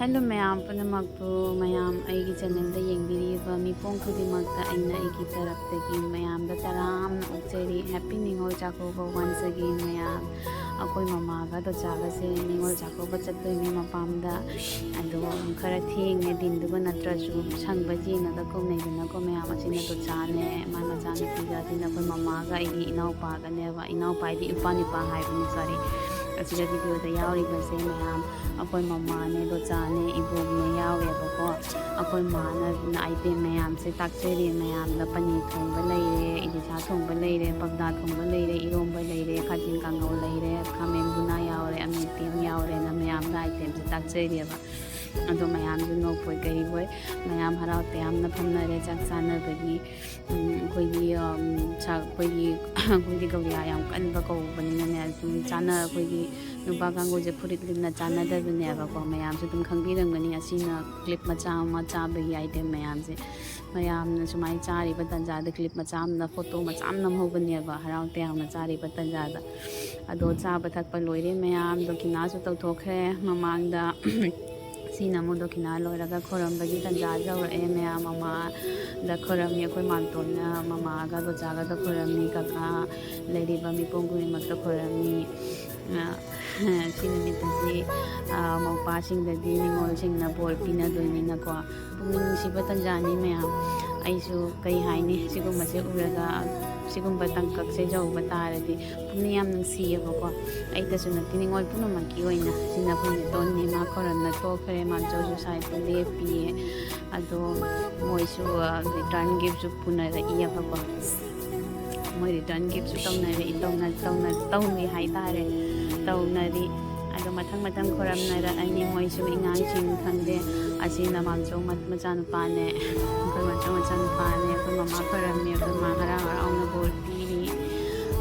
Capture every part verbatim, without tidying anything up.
Hello ꯃꯌꯥꯝ ꯄꯨꯝꯅꯃꯛꯄꯨ, ꯃꯌꯥꯝ ꯑꯩꯒꯤ channelꯗ ꯌꯦꯡꯕꯤꯔꯤꯕ ꯃꯤꯄꯨꯝ ꯈꯨꯗꯤꯡꯃꯛꯇ ꯑꯩꯅ ꯑꯩꯒꯤ ꯇꯔꯞꯇꯒꯤ ꯃꯌꯥꯝꯗ ꯇꯔꯥꯝꯅ ꯑꯣꯛꯆꯔꯤ꯫ Happy Ningol Chakkouba once again ꯃꯌꯥꯝ꯫ ꯑꯩꯈꯣꯏ ꯃꯃꯥꯒ ꯗꯣꯆꯥꯒꯁꯦ ꯅꯤꯉꯣꯜ ꯆꯥꯛꯀꯧꯕ ꯆꯠꯇꯣꯏꯅꯦ ꯃꯄꯥꯝꯗ꯫ ꯑꯗꯣ ꯈꯔ ꯊꯦꯡꯉꯦ ꯗꯤꯟꯗꯨꯒ ꯅꯠꯇ꯭ꯔꯁꯨ ꯁꯪꯕ ꯌꯦꯡꯉꯒ ꯀꯧꯅꯩꯗꯅꯀꯣ ꯃꯌꯥꯝ꯫ ꯑꯁꯤꯅ ꯗꯣꯆꯥꯅꯦ, ꯃꯥꯏ ꯃꯆꯥꯅꯨꯄꯤꯒ, ꯑꯁꯤꯅ ꯑꯩꯈꯣꯏ ꯃꯃꯥꯒ ꯑꯩꯒꯤ ꯏꯅꯥꯎꯄꯥꯒꯅꯦꯕ꯫ ꯏꯅꯥꯎꯄꯥ ꯍꯥꯏꯗꯤ ꯏꯄꯥ ꯅꯨꯄꯥ ꯍꯥꯏꯕꯅꯤ, sorry꯫ ꯑꯁꯤꯗ videoꯗ ꯌꯥꯎꯔꯤꯕꯁꯦ ꯃꯌꯥꯝ ꯑꯩꯈꯣꯏ ꯃꯃꯥꯅꯦ, ꯗꯣꯆꯥꯅꯦ, ꯏꯕꯣꯛꯅꯦ ꯌꯥꯎꯋꯦꯕꯀꯣ꯫ ꯑꯩꯈꯣꯏ ꯃꯥꯅ item ꯃꯌꯥꯝꯁꯦ ꯇꯥꯛꯆꯔꯤ ꯃꯌꯥꯝꯗ꯫ ꯄꯅꯤꯔ ꯊꯣꯡꯕ ꯂꯩꯔꯦ, ꯏꯂꯤꯁꯥ ꯊꯣꯡꯕ ꯂꯩꯔꯦ, ꯄꯕꯗꯥ ꯊꯣꯡꯕ ꯂꯩꯔꯦ, ꯏꯔꯣꯝꯕ ꯂꯩꯔꯦ, ꯈꯥꯖꯤꯡ ꯀꯥꯡꯉꯧ ꯂꯩꯔꯦ, ꯈꯥꯃꯦꯟ ꯕꯨꯅꯥ ꯌꯥꯎꯔꯦ, ꯑꯃꯦꯠꯄꯤ ꯑꯃ ꯌꯥꯎꯔꯦꯅ ꯃꯌꯥꯝꯗ itemꯁꯦ ꯇꯥꯛꯆꯔꯤꯑꯕ꯫ ꯑꯗꯣ ꯃꯌꯥꯝꯁꯨ ꯅꯣꯛꯄꯣꯏ ꯀꯔꯤꯕꯣꯏ ꯃꯌꯥꯝ ꯍꯔꯥꯎ ꯇꯌꯥꯝꯅ ꯐꯝꯅꯔꯦ ꯆꯥꯛ ꯆꯥꯅꯕꯒꯤ꯫ ꯎꯝ, ꯑꯩꯈꯣꯏꯒꯤ, ꯎꯝ, ꯁꯥ-, ꯑꯩꯈꯣꯏꯒꯤ, ꯑꯩꯈꯣꯏꯗꯤ ꯒꯧꯔꯤꯌꯥ ꯌꯥꯝ ꯀꯟꯕ ꯀꯧꯕꯅꯤꯅꯅꯦ, ꯑꯗꯨꯝ ꯆꯥꯅ-, ꯑꯩꯈꯣꯏꯒꯤ ꯅꯨꯄꯥ ꯀꯥꯡꯕꯨꯁꯦ ꯐꯨꯔꯤꯠ ꯂꯤꯠꯅ ꯆꯥꯅꯗꯕꯅꯦꯕꯀꯣ꯫ ꯃꯌꯥꯝꯁꯨ ꯑꯗꯨꯝ ꯈꯪꯕꯤꯔꯝꯒꯅꯤ, ꯑꯁꯤꯅ clip ꯃꯆꯥ ꯑꯃ ꯆꯥꯕꯒꯤ item ꯃꯌꯥꯝꯁꯦ꯫ ꯃꯌꯥꯝꯅ ꯁꯨꯃꯥꯏꯅ ꯆꯥꯔꯤꯕ ꯇꯥꯟꯖꯥꯗ clip ꯃꯆꯥ ꯑꯃꯅ photo ꯃꯆꯥ ꯑꯃ ꯅꯝꯍꯧꯕꯅꯦꯕ, ꯍꯔꯥꯎ ꯇꯌꯥꯝꯅ ꯆꯥꯔꯤꯕ ꯇꯥꯟꯖꯥꯗ꯫ ꯑꯗꯣ ꯆꯥꯕ ꯊꯛꯄ ꯂꯣꯏꯔꯦ ꯃꯌꯥꯝ, ꯗꯣꯈꯤꯅꯥꯁꯨ ꯇꯧꯊꯣꯛꯈ꯭ꯔꯦ ꯃꯃꯥꯡꯗ꯫ ꯁꯤꯅ ꯑꯃꯨꯛ ꯗꯣꯈꯤꯅꯥ ꯂꯣꯏꯔꯒ ꯈꯣꯏꯔꯝꯕꯒꯤ ꯇꯥꯟꯖꯥ ꯌꯧꯔꯛꯑꯦ ꯃꯌꯥꯝ꯫ ꯃꯃꯥꯗ ꯈꯣꯏꯔꯝꯃꯤ, ꯑꯩꯈꯣꯏ ꯃꯥꯝꯇꯣꯟꯅ ꯃꯃꯥꯒ ꯗꯣꯆꯥꯒꯗ ꯈꯣꯏꯔꯝꯃꯤ, ꯀꯀꯥ ꯂꯩꯔꯤꯕ ꯃꯤꯄꯨꯝ ꯈꯨꯗꯤꯡꯃꯛꯇ ꯈꯣꯏꯔꯝꯃꯤ꯫ ꯑ, ꯁꯤ ꯅꯨꯃꯤꯠꯇꯗꯤ, ꯑ, ꯃꯧꯄꯥꯁꯤꯡꯗꯗꯤ ꯅꯤꯉꯣꯜꯁꯤꯡꯅ ꯕꯣꯔ ꯄꯤꯅꯗꯣꯏꯅꯤꯅꯀꯣ꯫ ꯄꯨꯛꯅꯤꯡ ꯅꯨꯡꯁꯤꯕ ꯇꯥꯟꯖꯥꯅꯤ ꯃꯌꯥꯝ꯫ ꯑꯩꯁꯨ ꯀꯩ ꯍꯥꯏꯅꯤ, ꯁꯤꯒꯨꯝꯕꯁꯦ ꯎꯔꯒ, ꯁꯤꯒꯨꯝꯕ ꯇꯥꯡꯀꯛꯁꯦ ꯌꯧꯕ ꯇꯥꯔꯗꯤ ꯄꯨꯛꯅꯤꯡ ꯌꯥꯝ ꯅꯨꯡꯁꯤꯌꯦꯕꯀꯣ꯫ ꯑꯩꯇꯁꯨ ꯅꯠꯇꯦ, ꯅꯤꯉꯣꯜ ꯄꯨꯝꯅꯃꯛꯀꯤ ꯑꯣꯏꯅ꯫ ꯁꯤꯅ ꯑꯩꯈꯣꯏ ꯅꯦꯇꯣꯟꯅꯦ, ꯃꯥ ꯈꯣꯏꯔꯝꯅ ꯊꯣꯛꯈ꯭ꯔꯦ, ꯃꯥꯝꯆꯧꯁꯨ ꯁꯥꯏꯗ ꯂꯦꯞꯄꯤꯌꯦ꯫ ꯑꯗꯣ ꯃꯣꯏꯁꯨ, ꯑ, return giftꯁꯨ ꯄꯨꯅꯔꯛꯏꯌꯦꯕꯀꯣ꯫ ꯃꯣꯏ return giftꯁꯨ ꯇꯧꯅꯔꯛꯏ, ꯇꯧꯅ-, ꯇꯧꯅ-, ꯇꯧꯔꯤ ꯍꯥꯏꯇꯥꯔꯦ, ꯇꯧꯅꯔꯤ꯫ ꯑꯗꯣ ꯃꯊꯪ ꯃꯊꯪ ꯈꯣꯏꯔꯝꯅꯔꯛꯑꯅꯤ ꯃꯣꯏꯁꯨ, ꯏꯉꯥꯡꯁꯤꯡ ꯈꯪꯗꯦ꯫ ꯑꯁꯤꯅ ꯃꯥꯝꯆꯧ ꯃ-, ꯃꯆꯥꯅꯨꯄꯥꯅꯦ, ꯑꯩꯈꯣꯏ ꯃꯥꯝꯆꯧ ꯃꯆꯥꯅꯨꯄꯥꯅꯦ, ꯑꯩꯈꯣꯏ ꯃꯃꯥ ꯈꯣꯏꯔꯝꯃꯤ, ꯑꯩꯈꯣꯏ ꯃꯥ ꯍꯔꯥꯎ ꯍꯔꯥꯎꯅ ꯕꯣꯔ ꯄꯤꯔꯤ꯫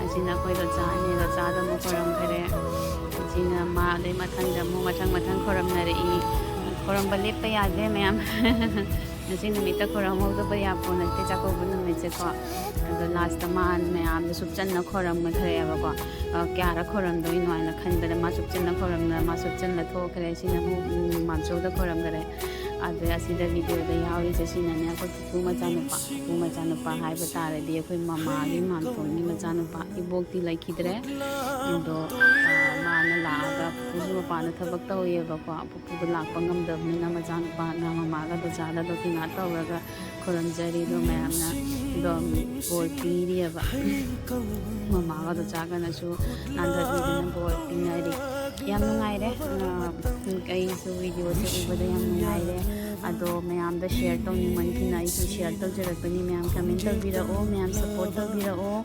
ꯑꯁꯤꯅ ꯑꯩꯈꯣꯏ ꯗꯣꯆꯥꯅꯦ, ꯗꯣꯆꯥꯗ ꯑꯃꯨꯛ ꯈꯣꯏꯔꯝꯈꯔꯦ꯫ ꯑꯁꯤꯅ ꯃꯥ, ꯑꯗꯩ ꯃꯊꯪꯗ ꯑꯃꯨꯛ ꯃꯊꯪ ꯃꯊꯪ ꯈꯣꯏꯔꯝꯅꯔꯛꯏ꯫ ꯈꯣꯏꯔꯝꯕ ꯂꯦꯞꯄ ꯌꯥꯗꯦ ꯃꯌꯥꯝ꯫ ꯉꯁꯤ ꯅꯨꯃꯤꯠꯇ ꯈꯣꯏꯔꯝꯍꯧꯗꯕ ꯌꯥꯄꯣ ꯅꯠꯇꯦ ꯆꯥꯛꯀꯧꯕ ꯅꯨꯃꯤꯠꯁꯦꯀꯣ꯫ ꯑꯗꯣ ꯂꯥꯁꯇ ꯃꯥ ꯃꯌꯥꯝꯗꯣ ꯁꯨꯞꯆꯟꯅ ꯈꯣꯏꯔꯝꯈ꯭ꯔꯦꯕꯀꯣ꯫ ꯑ, ꯀꯌꯥꯔꯛ ꯈꯣꯏꯔꯝꯗꯣꯏꯅꯣ ꯍꯥꯏꯅ ꯈꯟꯕꯗ ꯃꯥ ꯁꯨꯞꯆꯟꯅ ꯈꯣꯏꯔꯝꯅ ꯃꯥ ꯁꯨꯞꯆꯟꯅ ꯊꯣꯛꯈ꯭ꯔꯦ꯫ ꯁꯤꯅ ꯑꯃꯨꯛ, ꯎꯝ, ꯃꯥꯝꯆꯧꯗ ꯈꯣꯏꯔꯝꯈꯔꯦ꯫ ꯑꯗꯨ ꯑꯁꯤꯗ ꯚꯤꯗꯤꯑꯣꯗ ꯌꯥꯎꯔꯤꯁꯦ ꯁꯤꯅꯅꯦ ꯑꯩꯈꯣꯏ ꯄꯨꯄꯨ ꯃꯆꯥꯅꯨꯄꯥ꯫ ꯄꯨꯄꯨ ꯃꯆꯥꯅꯨꯄꯥ ꯍꯥꯏꯕ ꯇꯥꯔꯗꯤ ꯑꯩꯈꯣꯏ ꯃꯃꯥꯒꯤ ꯃꯥꯝꯇꯣꯟꯒꯤ ꯃꯆꯥꯅꯨꯄꯥ꯫ ꯏꯕꯣꯛꯇꯤ ꯂꯩꯈꯤꯗ꯭ꯔꯦ꯫ ꯑꯗꯣ, ꯑ, ꯃꯥꯅ ꯂꯥꯛꯑꯒ ꯄꯨꯄꯨꯒꯤ ꯃꯄꯥꯟꯗ ꯊꯕꯛ ꯇꯧꯋꯦꯕꯀꯣ꯫ ꯄꯨꯄꯨꯗꯣ ꯂꯥꯛꯄ ꯉꯝꯗꯕꯅꯤꯅ ꯃꯆꯥꯅꯨꯄꯥꯅ ꯃꯃꯥꯒ ꯗꯣꯆꯥꯗ ꯗꯣꯀꯤꯅꯥ ꯇꯧꯔꯒ ꯈꯨꯔꯨꯝꯖꯔꯤ꯫ ꯑꯗꯣ ꯃꯌꯥꯝꯅ ꯑꯗꯨꯝ ꯕꯣꯔ ꯄꯤꯔꯤꯑꯕ꯫ ꯃꯃꯥꯒ ꯗꯣꯆꯥꯒꯅꯁꯨ ꯅꯥꯟꯊꯕꯤꯗꯨꯅ ꯕꯣꯔ ꯄꯤꯅꯔꯤ꯫ ꯌꯥꯝ ꯅꯨꯡꯉꯥꯏꯔꯦ꯫ ꯑ, ꯑꯩꯁꯨ ꯚꯤꯗꯤꯑꯣꯁꯦ ꯎꯕꯗ ꯌꯥꯝ ꯅꯨꯡꯉꯥꯏꯔꯦ꯫ ꯑꯗꯣ ꯃꯌꯥꯝꯗ ꯁꯤꯌꯔ ꯇꯧꯅꯤꯡꯃꯟꯈꯤꯅ ꯑꯩꯁꯨ ꯁꯤꯌꯔ ꯇꯧꯖꯔꯛꯄꯅꯤ꯫ ꯃꯌꯥꯝ ꯀꯃꯦꯟ ꯇꯧꯕꯤꯔꯛꯑꯣ, ꯃꯌꯥꯝ ꯁꯞꯄꯣꯔꯠ ꯇꯧꯕꯤꯔꯛꯑꯣ,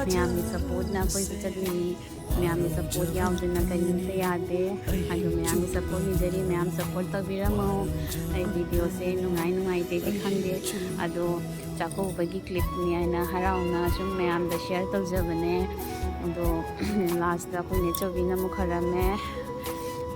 ꯃꯌꯥꯝꯒꯤ ꯁꯞꯄꯣꯔꯠꯅ ꯑꯩꯈꯣꯏꯁꯨ ꯆꯠꯂꯤꯅꯤ꯫ ꯃꯌꯥꯝꯒꯤ ꯁꯞꯄꯣꯔꯠ ꯌꯥꯎꯗꯅ ꯀꯔꯤꯝꯇ ꯌꯥꯗꯦ꯫ ꯑꯗꯣ ꯃꯌꯥꯝꯒꯤ ꯁꯞꯄꯣꯔꯠ ꯅꯤꯖꯔꯤ, ꯃꯌꯥꯝ ꯁꯞꯄꯣꯔꯠ ꯇꯧꯕꯤꯔꯝꯃꯣ꯫ ꯑꯩ ꯚꯤꯗꯤꯑꯣꯁꯦ ꯅꯨꯡꯉꯥꯏ ꯅꯨꯡꯉꯥꯏꯇꯦꯗꯤ ꯈꯪꯗꯦ꯫ ꯑꯗꯣ ꯆꯥꯛꯀꯧꯕꯒꯤ ꯀ꯭ꯂꯤꯞꯅꯤ ꯍꯥꯏꯅ ꯍꯔꯥꯎꯅ ꯁꯨꯝ ꯃꯌꯥꯝꯗ ꯁꯤꯌꯔ ꯇꯧꯖꯕꯅꯦ꯫ ꯑꯗꯣ ꯂꯥꯁꯇ ꯑꯩꯈꯣꯏ ꯅꯦꯆꯧꯕꯤꯅ ꯑꯃꯨꯛ ꯈꯣꯏꯔꯝꯃꯦ꯫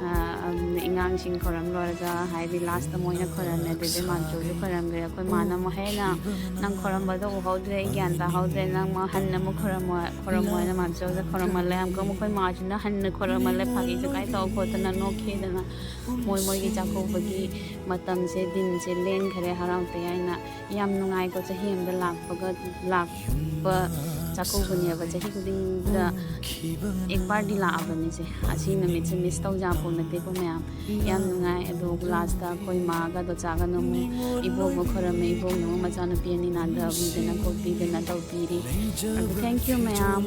ꯑ, ꯑꯝ, ꯑꯉꯥꯡꯁꯤꯡ ꯈꯣꯏꯔꯝ ꯂꯣꯏꯔꯒ, ꯍꯥꯏꯗꯤ ꯂꯥꯁꯇ ꯃꯣꯏꯅ ꯈꯣꯏꯔꯝꯃꯦ, ꯑꯗꯨꯗꯩ ꯃꯥꯝꯆꯧꯁꯨ ꯈꯣꯏꯔꯝꯈ꯭ꯔꯦ꯫ ꯑꯩꯈꯣꯏ ꯃꯥꯅ ꯑꯃꯨꯛ, "ꯍꯦ, ꯅꯪ, ꯅꯪ ꯈꯣꯏꯔꯝꯕꯗꯣ ꯎꯍꯧꯗ꯭ꯔꯦ, ꯑꯩ ꯒ꯭ꯌꯥꯟ ꯇꯥꯍꯧꯗ꯭ꯔꯦ, ꯅꯪ ꯑꯃꯨꯛ ꯍꯟꯅ ꯑꯃꯨꯛ ꯈꯣꯏꯔꯝꯃꯣ, ꯈꯣꯏꯔꯝꯃꯣ" ꯍꯥꯏꯅ ꯃꯥꯝꯆꯧꯗ ꯈꯣꯏꯔꯝꯍꯜꯂꯦ꯫ ꯑꯃꯨꯛꯀ ꯑꯩꯈꯣꯏ ꯃꯥꯁꯤꯅ ꯍꯟꯅ ꯈꯣꯏꯔꯝꯍꯜꯂꯦ, ꯐꯥꯒꯤ ꯖꯨꯒꯥꯏ ꯇꯧ ꯈꯣꯠꯇꯅ ꯅꯣꯛꯈꯤꯗꯅ꯫ ꯃꯣꯏ ꯃꯣꯏꯒꯤ ꯆꯥꯛꯀꯧꯕꯒꯤ ꯃꯇꯝꯁꯦ, ꯗꯤꯟꯁꯦ ꯂꯦꯟꯈꯔꯦ ꯍꯔꯥꯎ ꯇꯌꯥꯏꯅ꯫ ꯌꯥꯝ ꯅꯨꯡꯉꯥꯏꯀꯣ, ꯆꯍꯤ ꯑꯃꯗ ꯂꯥꯛꯄꯒ, ꯂꯥꯛꯄ ꯆꯥꯛꯀꯧꯕꯅꯦꯕ꯫ ꯆꯍꯤ ꯈꯨꯗꯤꯡꯗ ꯑꯦꯛ ꯕꯥꯔꯗꯤ ꯂꯥꯛꯑꯕꯅꯤꯁꯦ꯫ ꯑꯁꯤ ꯅꯨꯃꯤꯠꯁꯦ ꯃꯤꯁ ꯇꯧꯖꯥꯄꯣ ꯅꯠꯇꯦꯀꯣ ꯃꯌꯥꯝ꯫ ꯌꯥꯝ ꯅꯨꯡꯉꯥꯏ꯫ ꯑꯗꯣ ꯂꯥꯁꯇ ꯑꯩꯈꯣꯏ ꯃꯥꯒ ꯗꯣꯆꯥꯒꯅ ꯑꯃꯨꯛ ꯏꯕꯣꯛ ꯑꯃꯨꯛ ꯈꯣꯏꯔꯝꯃꯦ꯫ ꯏꯕꯣꯛꯅ ꯑꯃꯨꯛ ꯃꯆꯥꯅꯨꯄꯤ ꯑꯅꯤ ꯅꯥꯟꯊꯕꯤꯗꯅ ꯈꯣꯠꯄꯤꯗꯅ ꯇꯧꯕꯤꯔꯤ꯫ ꯑꯗꯣ thank you ꯃꯌꯥꯝ꯫